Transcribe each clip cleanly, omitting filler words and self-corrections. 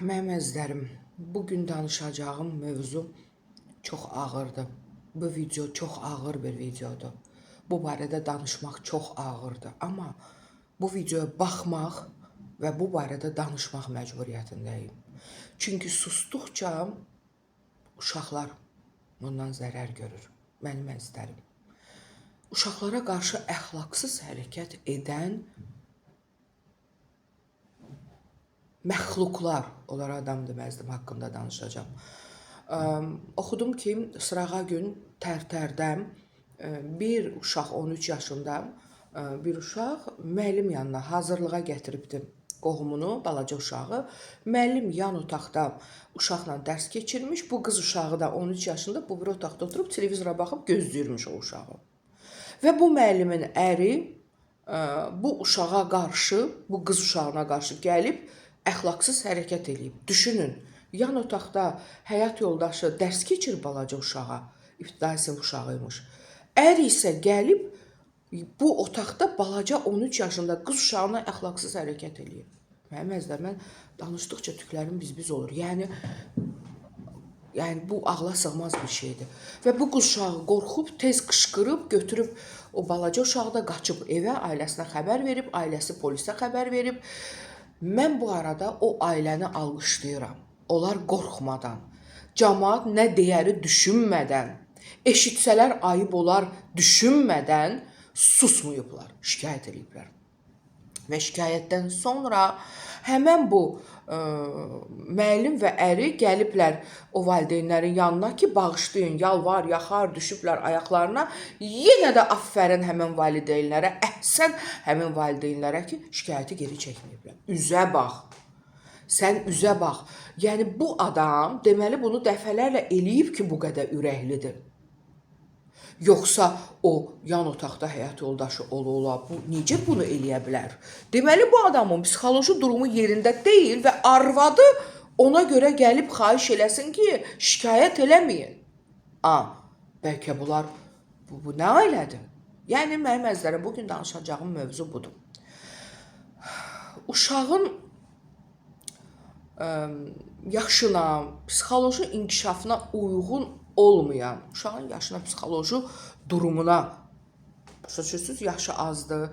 Mənim əzizlərim, bu gün danışacağım mövzu çox ağırdır. Bu video çox ağır bir videodur. Bu barədə danışmaq çox ağırdır. Amma bu videoya baxmaq və bu barədə danışmaq məcburiyyətindəyim. Çünki susduqca uşaqlar bundan zərər görür. Mənim əzizlərim. Uşaqlara qarşı əxlaqsız hərəkət edən məxluqlar, onlara adam deməzdim, haqqında danışacağam. Oxudum ki, sırağa gün Tərtərdə bir uşaq 13 yaşında bir uşaq müəllim yanına hazırlığa gətiribdi qohumunu, balaca uşağı. Müəllim yan otaqda uşaqla dərs keçirmiş. Bu qız uşağı da 13 yaşında bu bir otaqda oturub televizora baxıb gözləyirmiş o uşağı. Və bu müəllimin əri bu uşağa qarşı, bu qız uşağına qarşı gəlib əxlaqsız hərəkət eləyib. Düşünün, yan otaqda həyat yoldaşı dərs keçir balaca uşağa, ibtidai sinif uşağıymış. Ər isə gəlib bu otaqda balaca 13 yaşında qız uşağına əxlaqsız hərəkət eləyib. Mənim əzizlərim, mən danışdıqca tüklərim biz-biz olur. Yəni bu ağla sığmaz bir şeydir. Və bu qız uşağı qorxub, tez qışqırıb, götürüb o balaca uşağı da qaçıb evə, ailəsinə xəbər verib, ailəsi polisə xəbər verib. Mən bu arada o ailəni alqışlayıram. Onlar qorxmadan, camaat nə deyəri düşünmədən, eşitsələr ayıb olar düşünmədən susmayıblar, şikayət eləyiblər. Və şikayətdən sonra həmən bu müəllim və əri gəliblər o valideynlərin yanına ki, bağışlayın, yalvar, yaxar, düşüblər ayaqlarına. Yenə də afərin həmən valideynlərə, əhsən həmin valideynlərə ki, şikayəti geri çəkməyiblər. Üzə bax. Sən üzə bax. Yəni bu adam deməli bunu dəfələrlə eləyib ki, bu qədər ürəklidir. Yoxsa o yan otaqda həyat yoldaşı ola-ola bu necə bunu eləyə bilər? Deməli bu adamın psixoloji durumu yerində deyil və arvadı ona görə gəlib xahiş eləsin ki, şikayət eləməyin. A, bəlkə bunlar bu nə ailədir? Yəni mənim əzizlərim, bu gün danışacağım mövzu budur. Uşağın yaşına, psixoloji inkişafına uyğun olmayan, uşağın yaşına, psixoloji durumuna, başa düşürsünüz, yaşı azdır,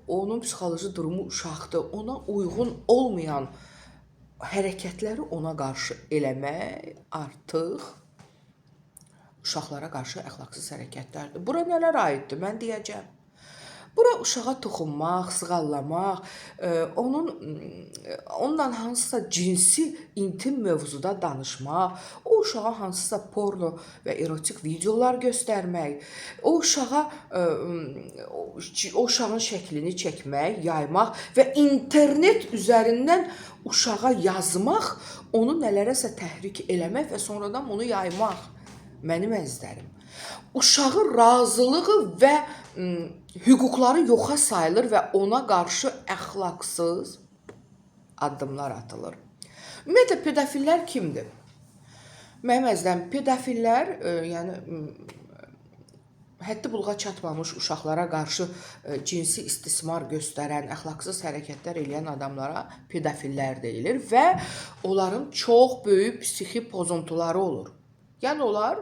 onun psixoloji durumu uşaqdır, ona uyğun olmayan hərəkətləri ona qarşı eləmək artıq uşaqlara qarşı əxlaqsız hərəkətlərdir. Bura nələr aiddir, mən deyəcəm. Bura uşağa toxunmaq, sığallamaq, onunla hansısa cinsi intim mövzuda danışmaq, o uşağa hansısa porno və erotik videolar göstərmək, o uşağa o uşağın şəklini çəkmək, yaymaq və internet üzərindən uşağa yazmaq, onu nələrəsə təhrik eləmək və sonradan bunu yaymaq. Mənim əzizlərim, uşağın razılığı və hüquqları yoxa sayılır və ona qarşı əxlaqsız addımlar atılır. Ümumiyyətlə pedofillər kimdir? Mənim əzizlərim, pedofillər, yəni həddi buluğa çatmamış uşaqlara qarşı cinsi istismar göstərən, əxlaqsız hərəkətlər eləyən adamlara pedofillər deyilir və onların çox böyük psixi pozuntuları olur. Yəni onlar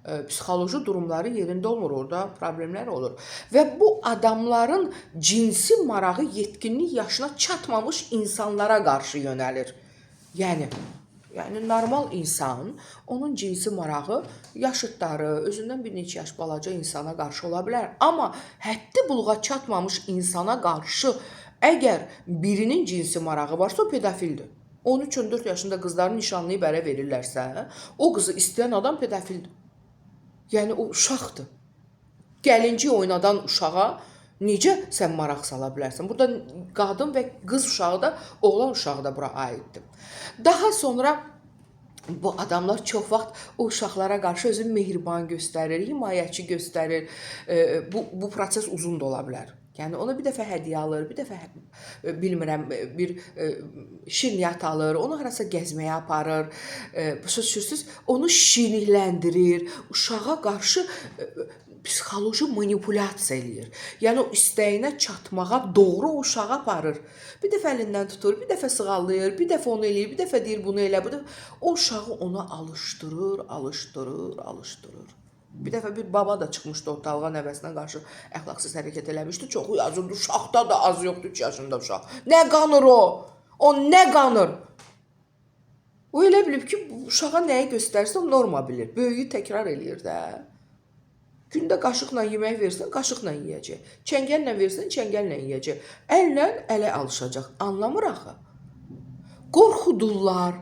psixoloji durumları yerində olmur, orada problemlər olur. Və bu adamların cinsi marağı yetkinlik yaşına çatmamış insanlara qarşı yönəlir. Yəni normal insan, onun cinsi marağı yaşıdları, özündən bir neçə yaş balaca insana qarşı ola bilər. Amma həddi buluğa çatmamış insana qarşı əgər birinin cinsi marağı varsa, o pedofildir. 13-14 yaşında qızları nişanlayıb ərə verirlərsə, o qızı istəyən adam pedofildir. Yəni o uşaqdır. Gəlinci oynadan uşağa necə sən maraq sala bilərsən? Burada qadın və qız uşağı da, oğlan uşağı da bura aiddir. Daha sonra bu adamlar çox vaxt o uşaqlara qarşı özünü mehriban göstərir, himayəçi göstərir. Bu proses uzun da ola bilər. Yəni ona bir dəfə hədiyyə alır, bir dəfə bilmirəm bir şirniyyat alır, onu harasa gəzməyə aparır. Başa düşürsüz? Onu şirinlikləndirir, uşağa qarşı psixoloji manipulyasiya eləyir. Yəni o istəyinə çatmağa doğru o uşağı aparır. Bir dəfə əlindən tutur, bir dəfə sığallayır, bir dəfə onu eləyir, bir dəfə deyir bunu elə, bu dəfə o uşağı ona alışdırır, alışdırır, alışdırır. Bir dəfə bir baba da çıxmışdı ortalığa, nəvəsinə qarşı əxlaqsız hərəkət eləmişdi. Çox yazırdı, uşaqda da az yoxdur, 3 yaşında uşaq. Nə qanır o? O nə qanır? O elə bilib ki, uşağa nəyi göstərsə norma bilir. Böyüyü təkrar eləyir də. Gündə qaşıqla yemək versən, qaşıqla yeyəcək. Çəngəllə versən, çəngəllə yeyəcək. Əllə ələ alışacaq. Anlamır axı. Qorxudurlar.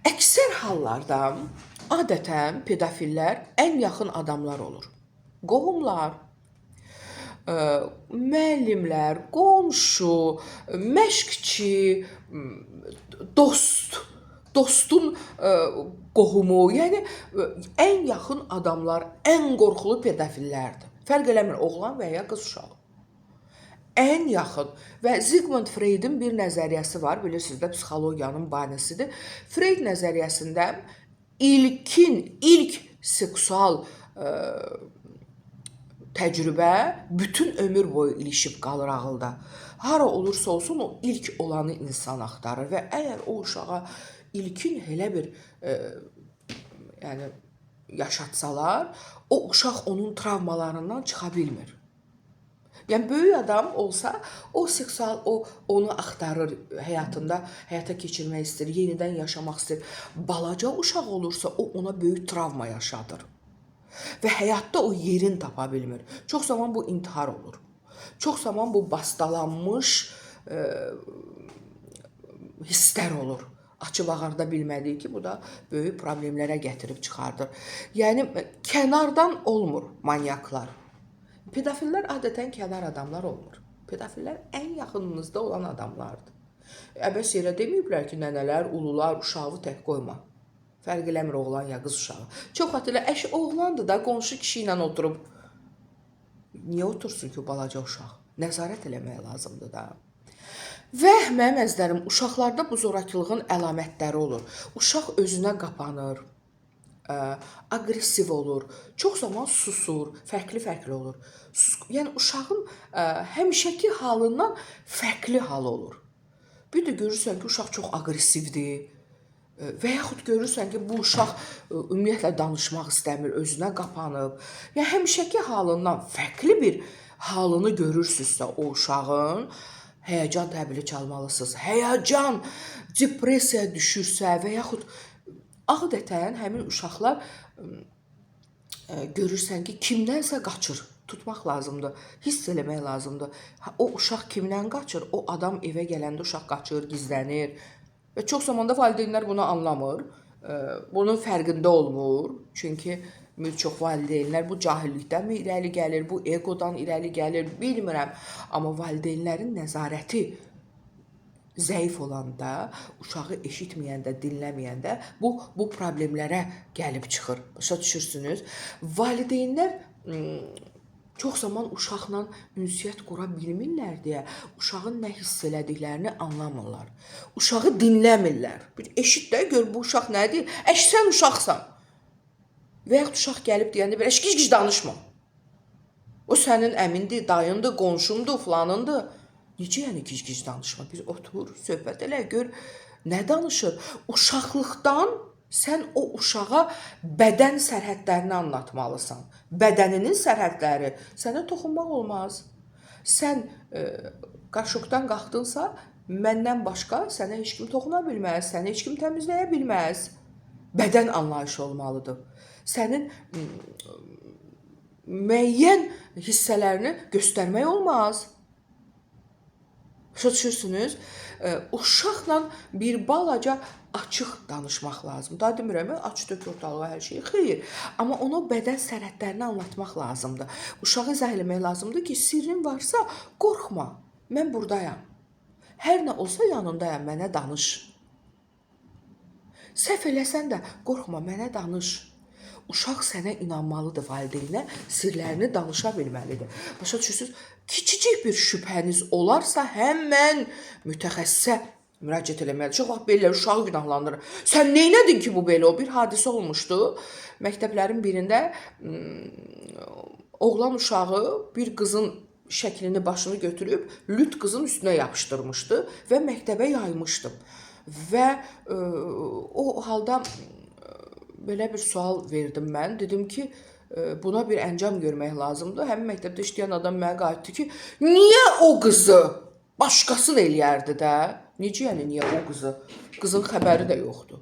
Əksər hallarda adətən pedofillər ən yaxın adamlar olur. Qohumlar, müəllimlər, qonşu, məşqçi, dost, dostun qohumu, yəni ən yaxın adamlar ən qorxulu pedofillərdir. Fərq eləmir oğlan və ya qız uşağı. Ən yaxın və Sigmund Freudun bir nəzəriyyəsi var, bilirsiniz də, psixologiyanın banisidir. Freud nəzəriyyəsində ilk seksual təcrübə bütün ömür boyu ilişib qalır ağılda. Hara olursa olsun o ilk olanı insan axtarır və əgər o uşağa ilkin elə bir yəni yaşatsalar, o uşaq onun travmalarından çıxa bilmir. Yəni böyük adam olsa, o seksual o onu axtarır həyatında, həyata keçirmək istəyir, yenidən yaşamaq istəyir. Balaca uşaq olursa, o ona böyük travma yaşadır. Və həyatda o yerini tapa bilmir. Çox zaman bu intihar olur. Çox zaman bu bastalanmış hisslər olur. Açıb ağarda bilmədiyi ki, bu da böyük problemlərə gətirib çıxardır. Yəni kənardan olmur manyaklar. Pedofillər adətən kənar adamlar olmur. Pedofillər ən yaxınınızda olan adamlardır. Əbəs yerə deməyiblər ki, nənələr, ulular uşağı tək qoyma. Fərq eləmir oğlan ya qız uşağı. Çox vaxt elə oğlandır da qonşu kişi ilə oturub. Niyə otursun ki, balaca uşaq? Nəzarət eləmək lazımdır da. Və mənim əzizlərim, uşaqlarda bu zorakılığın əlamətləri olur. Uşaq özünə qapanır, aqressiv olur, çox zaman susur, fərqli-fərqli olur. Yəni uşağın həmişəki halından fərqli hal olur. Bir də görürsən ki, uşaq çox aqressivdir. Və yaxud görürsən ki, bu uşaq ümumiyyətlə danışmaq istəmir, özünə qapanıb. Yəni həmişəki halından fərqli bir halını görürsünüzsə o uşağın, həyəcan təbili çalmalısınız. Həyəcan, depressiyaya düşürsə və yaxud adətən həmin uşaqlar görürsən ki, kimdənsə qaçır. Tutmaq lazımdır, hiss eləmək lazımdır. O uşaq kimdən qaçır? O adam evə gələndə uşaq qaçır, gizlənir. Və çox zaman da valideynlər bunu anlamır. Bunun fərqində olmur. Çünki bir çox valideynlər bu cahillikdənmi irəli gəlir, bu egodan irəli gəlir, bilmirəm. Amma valideynlərin nəzarəti zəif olanda, uşağı eşitməyəndə, dinləməyəndə bu problemlərə gəlib çıxır. Başa düşürsünüz? Valideynlər çox zaman uşaqla ünsiyyət qura bilmirlər deyə uşağın nə hiss elədiklərini anlamırlar. Uşağı dinləmirlər. Bir eşit də gör bu uşaq nə deyir. Əş sən uşaqsan. Və yaxud uşaq gəlib deyəndə belə gic-gic danışma. O sənin əmindir, dayındır, qonşundur, filanındır. Necə yəni gic-gic danışma? Bir otur, söhbət elə, gör nə danışır. Uşaqlıqdan sən o uşağa bədən sərhədlərini anlatmalısan. Bədəninin sərhədləri. Sənə toxunmaq olmaz. Sən qaşıqdan qalxdınsa, məndən başqa sənə heç kim toxuna bilməz, səni heç kim təmizləyə bilməz. Bədən anlayışı olmalıdır. Sənin müəyyən hissələrini göstərmək olmaz. Başa düşürsünüz? Uşaqla bir balaca açıq danışmaq lazımdır. Daha demirəm, aç dök ortalığa hər şeyi. Xeyr, amma ona bədən sərhədlərini anlatmaq lazımdır. Uşağa izah eləmək lazımdır ki, sirrin varsa qorxma, mən buradayam. Hər nə olsa yanındayam, mənə danış. Səhv eləsən də qorxma, mənə danış. Uşaq sənə inanmalıdır, valideynə sirlərini danışa bilməlidir. Başa düşürsünüz? Kiçicik bir şübhəniz olarsa, həmən mütəxəssisə Müraciət eləməlidir. Çox vaxt belə uşağı günahlandırır. Sən neynədin ki, bu belə? O bir hadisə olmuşdu. Məktəblərin birində oğlan uşağı bir qızın şəklini, başını götürüb lüt qızın üstünə yapışdırmışdı və məktəbə yaymışdı. Və o halda belə bir sual verdim mən. Dedim ki, buna bir əncam görmək lazımdır. Həmin məktəbdə işləyən adam mənə qayıtdı ki, niyə o qızı başqasını eləyərdi də? Necə yəni niyə o qızı? Qızın xəbəri də yoxdur.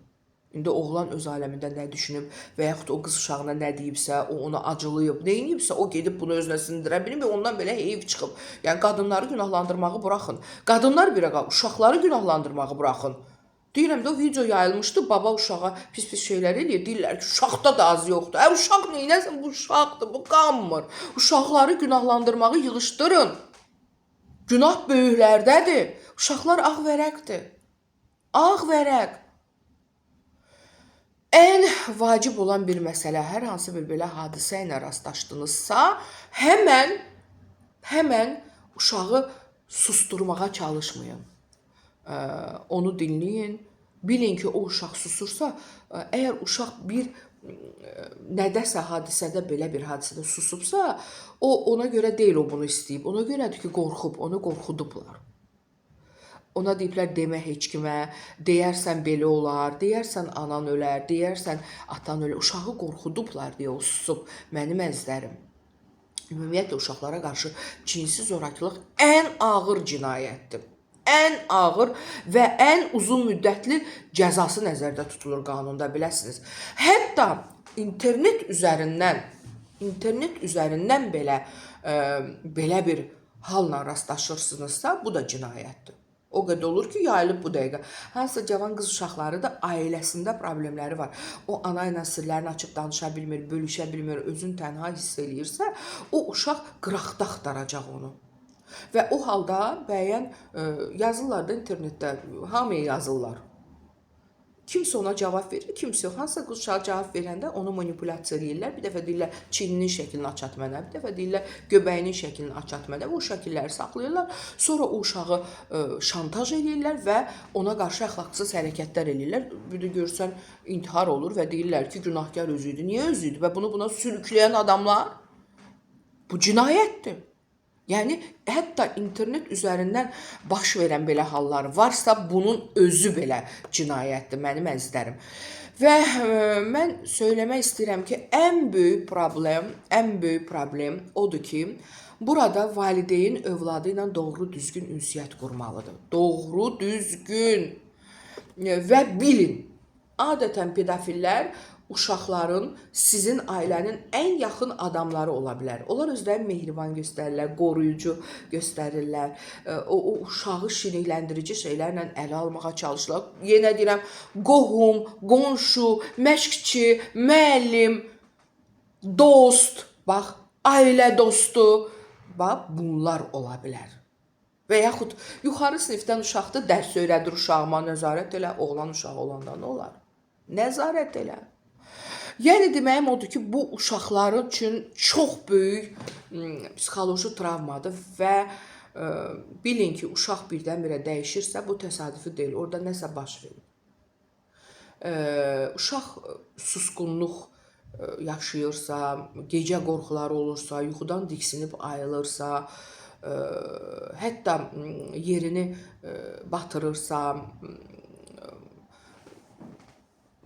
İndi oğlan öz aləmində nə düşünüb və yaxud o qız uşağına nə deyibsə, o ona acılayıb, nə edibsə, o gedib bunu özünə sindirə bilmir, ondan belə heyf çıxıb. Yəni qadınları günahlandırmağı buraxın. Qadınlar bir ağa, uşaqları günahlandırmağı buraxın. Deyirəm də o video yayılmışdı, baba uşağa pis-pis şeylər eləyir. Deyirlər ki, uşaqda da az yoxdur. Uşaq neynəsin? Bu uşaqdır, bu qanmır. Uşaqları günahlandırmağı yığışdırın. Günah böyüklərdədir. Uşaqlar ağ vərəqdir. Ağ vərəq. Ən vacib olan bir məsələ, hər hansı bir belə hadisə ilə rastlaşdınızsa, həmən uşağı susturmağa çalışmayın. Onu dinləyin. Bilin ki, o uşaq susursa, əgər uşaq bir nədəsə hadisədə, belə bir hadisədə susubsa, o ona görə deyil o bunu istəyib. Ona görədir ki, qorxub, onu qorxudublar. Ona deyiblər demə heç kimə, deyərsən belə olar, deyərsən anan ölər, deyərsən atan ölər. Uşağı qorxudublar deyə o susub, mənim əzizlərim. Ümumiyyətlə uşaqlara qarşı cinsi zorakılıq ən ağır cinayətdir. Ən ağır və ən uzun müddətli cəzası nəzərdə tutulur qanunda, biləsiniz. Hətta internet üzərindən belə belə bir halla rastlaşırsınızsa, bu da cinayətdir. O qədər olur ki, yayılıb bu dəqiqə. Hansısa cavan qız uşaqları da ailəsində problemləri var. O ana ilə sirlərini açıb danışa bilmir, bölüşə bilmir, özünü tənha hiss eləyirsə, o uşaq qıraqda axtaracaq onu. Və o halda bəyən yazırlar da internetdə, hamıya yazırlar. Kimsə ona cavab verir, kimsə yox. Hansısa qız uşağı cavab verəndə onu manipulyasiya eləyirlər. Bir dəfə deyirlər, çiyninin şəklini açat mənə, bir dəfə deyirlər, göbəyinin şəklini açat mənə. Bu şəkilləri saxlayırlar. Sonra o uşağı şantaj eləyirlər və ona qarşı əxlaqsız hərəkətlər eləyirlər. Bir də görsən, intihar olur və deyirlər ki, günahkar özü idi. Niyə özü idi? Və bunu buna sürükləyən adamlar, bu cinayətdir. Yəni, hətta internet üzərindən baş verən belə hallar varsa, bunun özü belə cinayətdir, mənim əzizlərim. Və mən söyləmək istəyirəm ki, ən böyük problem odur ki, burada valideyn övladı ilə doğru düzgün ünsiyyət qurmalıdır. Doğru düzgün. Və bilin, adətən pedofillər uşaqların, sizin ailənin ən yaxın adamları ola bilər. Onlar özlərini mehriban göstərirlər, qoruyucu göstərirlər. O uşağı şirinləndirici şeylərlə ələ almağa çalışırlar. Yenə deyirəm, qohum, qonşu, məşqçi, müəllim, dost, bax, ailə dostu, bax, bunlar ola bilər. Və yaxud yuxarı sinifdən uşaqdır, dərs öyrədir uşağıma, nəzarət elə, oğlan uşağı olanda nə olar? Nəzarət elə. Yəni deməyim odur ki, bu uşaqlar üçün çox böyük psixoloji travmadır və bilin ki, uşaq birdən-birə dəyişirsə, bu təsadüfi deyil, orada nəsə baş verir. Uşaq susqunluq yaşayırsa, gecə qorxuları olursa, yuxudan diksinib ayılırsa, hətta yerini batırırsa,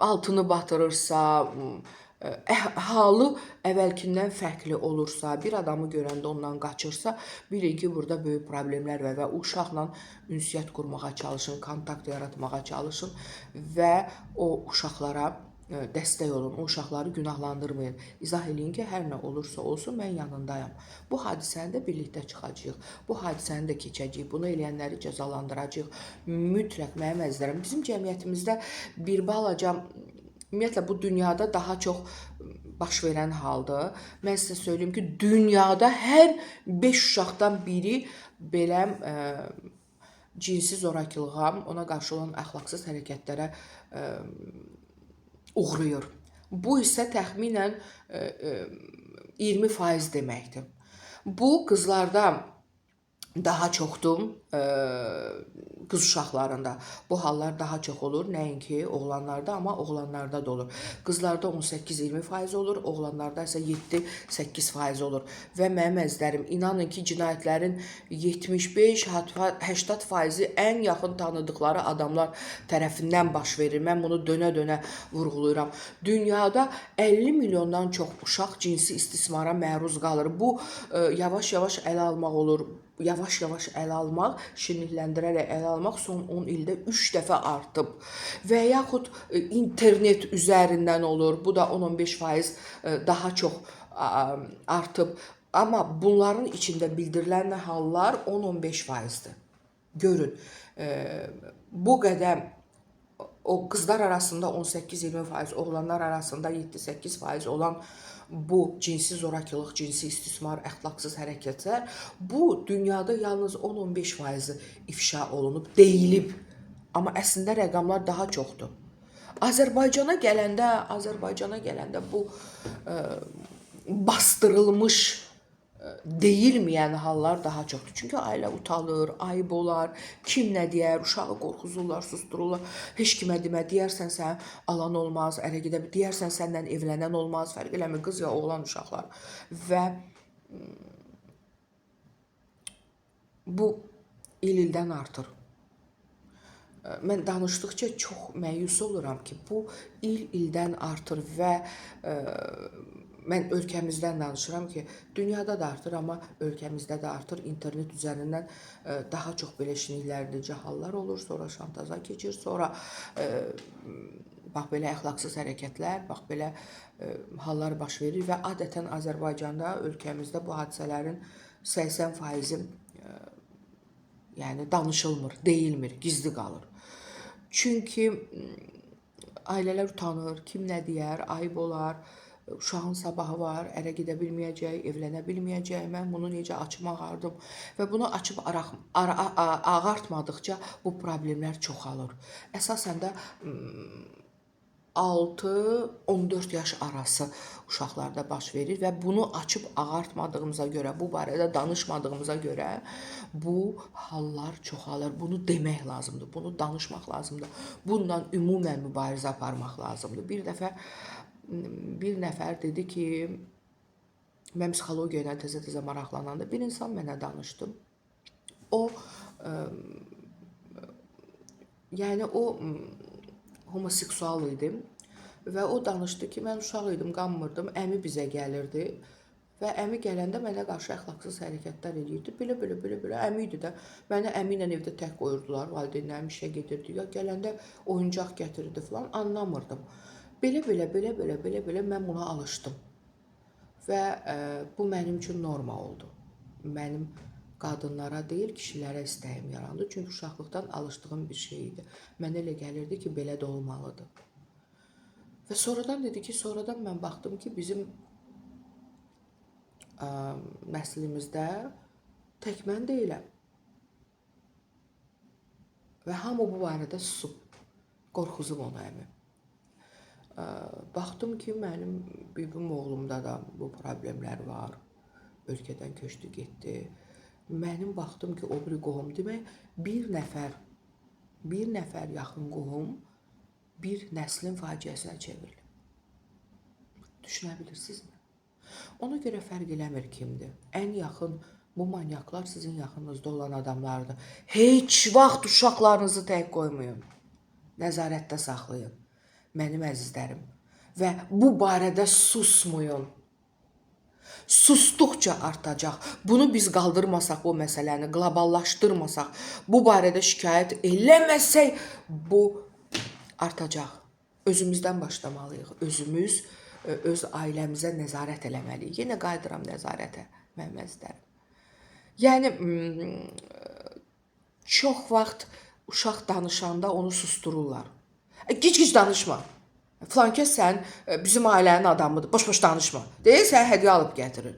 altını batırırsa, halı əvvəlkindən fərqli olursa, bir adamı görəndə ondan qaçırsa, bilin ki, burada böyük problemlər var və uşaqla ünsiyyət qurmağa çalışın, kontakt yaratmağa çalışın və o uşaqlara dəstək olun, o uşaqları günahlandırmayın. İzah eləyin ki, hər nə olursa olsun, mən yanındayam. Bu hadisəni də birlikdə çıxacağıq, bu hadisəni də keçəcəyik, bunu eləyənləri cəzalandıracağıq. Mütləq, mənim əzizlərim, bizim cəmiyyətimizdə bir balaca, ümumiyyətlə, bu dünyada daha çox baş verən haldır. Mən sizə söyləyim ki, dünyada hər 5 uşaqdan biri belə cinsi zorakılığa, ona qarşı olan əxlaqsız hərəkətlərə uğrayır. Bu isə təxminən 20% deməkdir. Bu qızlarda daha çoxdur qız uşaqlarında. Bu hallar daha çox olur, nəinki oğlanlarda, amma oğlanlarda da olur. Qızlarda 18-20% olur, oğlanlarda isə 7-8% olur. Və mənim əzizlərim, inanın ki, cinayətlərin 75-80%-i ən yaxın tanıdıqları adamlar tərəfindən baş verir. Mən bunu dönə-dönə vurğulayıram. Dünyada 50 milyondan çox uşaq cinsi istismara məruz qalır. Bu yavaş-yavaş ələ almaq olur. Yavaş-yavaş ələ almaq, şirinlikləndirərək ələ almaq son 10 ildə 3 dəfə artıb. Və yaxud internet üzərindən olur. Bu da 10-15% daha çox artıb. Amma bunların içində bildirilən hallar 10-15%-dir. Görün, bu qədər o qızlar arasında 18-20%, oğlanlar arasında 7-8% olan bu cinsi zorakılıq, cinsi istismar, əxlaqsız hərəkətlər bu dünyada yalnız 10-15%-i ifşa olunub, deyilib. Amma əslində rəqamlar daha çoxdur. Azərbaycana gələndə bu bastırılmış, deyilməyən hallar daha çoxdur. Çünki ailə utanır, ayıb olar, kim nə deyər, uşağı qorxuzurlar, susdururlar. Heç kimə demə, deyərsən sən alan olmaz, ərə gedə bilər, deyərsən səndən evlənən olmaz, fərq eləmir, qız ya oğlan uşaqlar. Və bu il-ildən artır. Mən danışdıqca çox məyus oluram ki, bu il-ildən artır və mən ölkəmizdən danışıram ki, dünyada da artır, amma ölkəmizdə də artır. İnternet üzərindən daha çox belə şirinliklərdə hallar olur, sonra şantaja keçir, sonra bax belə əxlaqsız hərəkətlər, bax belə hallar baş verir və adətən Azərbaycanda, ölkəmizdə bu hadisələrin 80%-i yəni danışılmır, deyilmir, gizli qalır. Çünki ailələr utanır, kim nə deyər, ayıb olar, uşağın sabahı var, ərə gedə bilməyəcək, evlənə bilməyəcək, mən bunu necə açım ağardım və bunu açıb ağartmadıqca bu problemlər çoxalır. Əsasən də 6-14 yaş arası uşaqlarda baş verir və bunu açıb ağartmadığımıza görə, bu barədə danışmadığımıza görə bu hallar çoxalır. Bunu demək lazımdır, bunu danışmaq lazımdır. Bununla ümumən mübarizə aparmaq lazımdır. Bir dəfə bir nəfər dedi ki, mən psixologiya ilə təzə-təzə maraqlananda bir insan mənə danışdı. O, yəni o homoseksual idi və o danışdı ki, mən uşaq idim, qanmırdım, əmi bizə gəlirdi və əmi gələndə mənə qarşı əxlaqsız hərəkətlər eləyirdi. Belə əmi idi də. Məni əmi ilə evdə tək qoyurdular, valideynlərim işə gedirdi. Ya gələndə oyuncaq gətirirdi filan, anlamırdım. Belə mən buna alışdım və bu mənim üçün norma oldu. Mənim qadınlara deyil, kişilərə istəyim yarandı. Çünki uşaqlıqdan alışdığım bir şey idi. Mənə elə gəlirdi ki, belə də olmalıdır. Və sonradan dedi ki, sonradan mən baxdım ki, bizim nəslimizdə tək mən deyiləm. Və hamı bu barədə susub, qorxuzub onu əmi. Baxdım ki, mənim bibim oğlumda da bu problemlər var. Ölkədən köçdü, getdi. Mənim baxdım ki, o bir qohum, demək, bir nəfər yaxın qohum bir nəslin faciəsinə çevrilir. Düşünə bilirsinizmi? Ona görə fərq eləmir kimdir. Ən yaxın bu manyaklar sizin yaxınınızda olan adamlardır. Heç vaxt uşaqlarınızı tək qoymayın. Nəzarətdə saxlayın. Mənim əzizlərim. Və bu barədə susmayın. Susduqca artacaq. Bunu biz qaldırmasaq, bu məsələni qloballaşdırmasaq, bu barədə şikayət eləməsək, bu artacaq. Özümüzdən başlamalıyıq. Özümüz, öz ailəmizə nəzarət eləməliyik. Yenə qayıdıram nəzarətə, mənim əzizlərim. Yəni, çox vaxt uşaq danışanda onu susdururlar. Gic-gic danışma. Filankəs sən bizim ailənin adamıdır, boş-boş danışma. Deyir, sənə hədiyyə alıb gətirir.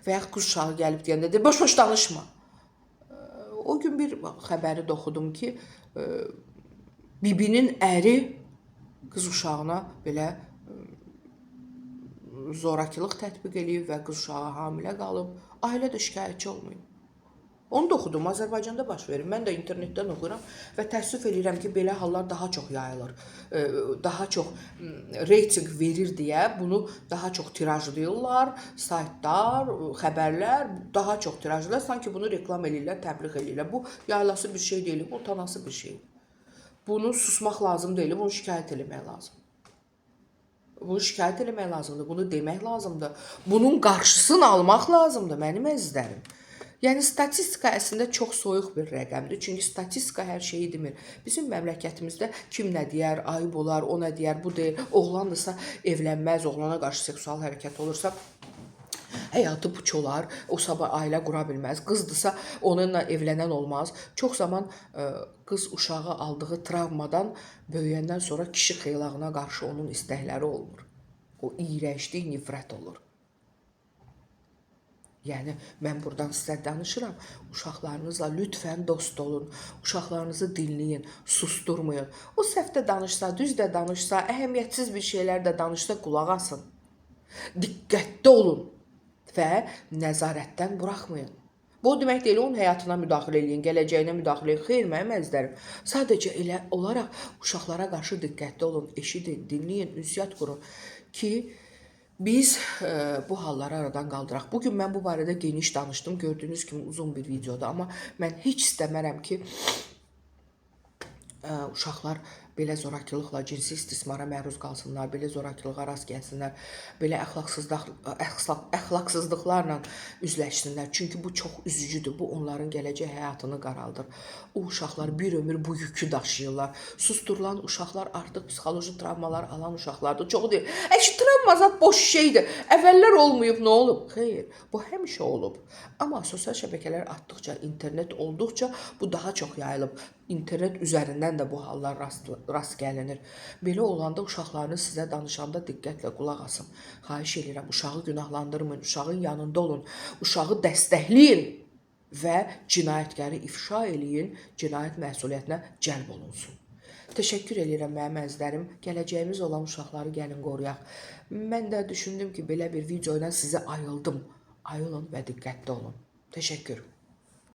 Və yaxud qız uşağı gəlib deyəndə deyir, boş-boş danışma. O gün bir xəbəri də oxudum ki, bibinin əri qız uşağına belə zorakılıq tətbiq eləyib və qız uşağı hamilə qalıb. Ailə də şikayətçi olmayıb. Onu da oxudum. Azərbaycanda baş verir. Mən də internetdən oxuyuram və təəssüf eləyirəm ki, belə hallar daha çox yayılır. Daha çox reytinq verir deyə bunu daha çox tirajlayırlar, saytlar, xəbərlər daha çox tirajlayırlar. Sanki bunu reklam eləyirlər, təbliğ eləyirlər. Bu yayılası bir şey deyil, bu utanası bir şeydir. Bunu susmaq lazım deyil, bunu şikayət eləmək lazımdır. Bunu şikayət eləmək lazımdır, bunu demək lazımdır. Bunun qarşısını almaq lazımdır mənim əzizlərim. Yəni statistika əslində çox soyuq bir rəqəmdir. Çünki statistika hər şeyi demir. Bizim məmləkətimizdə kim nə deyər, ayıb olar, o nə deyər, bu deyir, oğlandırsa evlənməz, oğlana qarşı seksual hərəkət olursa həyatı puç olar, o sabah ailə qura bilməz. Qızdırsa onunla evlənən olmaz. Çox zaman qız uşağı aldığı travmadan böyüyəndən sonra kişi xeylağına qarşı onun istəkləri olmur. O iyrənclik, nifrət olur. Yəni mən buradan sizə danışıram. Uşaqlarınızla lütfən dost olun. Uşaqlarınızı dinləyin, susturmayın. O səhv də danışsa, düz də danışsa, əhəmiyyətsiz bir şeylər də danışsa qulaq asın. Diqqətli olun və nəzarətdən buraxmayın. Bu o demək deyil, onun həyatına müdaxilə eləyin, gələcəyinə müdaxilə eləyin. Xeyr, mənim əzizlərim. Sadəcə elə olaraq uşaqlara qarşı diqqətli olun, eşidin, dinləyin, ünsiyyət qurun ki, biz bu halları aradan qaldıraq. Bugün mən bu barədə geniş danışdım. Gördüyünüz kimi uzun bir videoda, amma mən heç istəmərəm ki, uşaqlar belə zorakılıqla cinsi istismara məruz qalsınlar, belə zorakılığa rast gəlsinlər, belə əxlaqsızlıqlarla üzləşsinlər. Çünki bu çox üzücüdür. Bu onların gələcək həyatını qaraldır. O uşaqlar bir ömür bu yükü daşıyırlar. Susturulan uşaqlar artıq psixoloji travmalar alan uşaqlardır. Çoxu deyir, "Əşi travma zat boş şeydir. Əvvəllər olmayıb, nə olub?" Xeyr, bu həmişə olub. Amma sosial şəbəkələr artdıqca, internet olduqca bu daha çox yayılıb. İnternet üzərindən də bu hallar rast gəlinir. Belə olanda uşaqlarınız sizə danışanda diqqətlə qulaq asın. Xahiş edirəm, uşağı günahlandırmayın, uşağın yanında olun, uşağı dəstəkləyin və cinayətkarı ifşa eləyin, cinayət məsuliyyətinə cəlb olunsun. Təşəkkür eləyirəm mənim əzizlərim. Gələcəyimiz olan uşaqları gəlin qoruyaq. Mən də düşündüm ki, belə bir video ilə sizi ayıldım. Ayılın və diqqətli olun. Təşəkkür.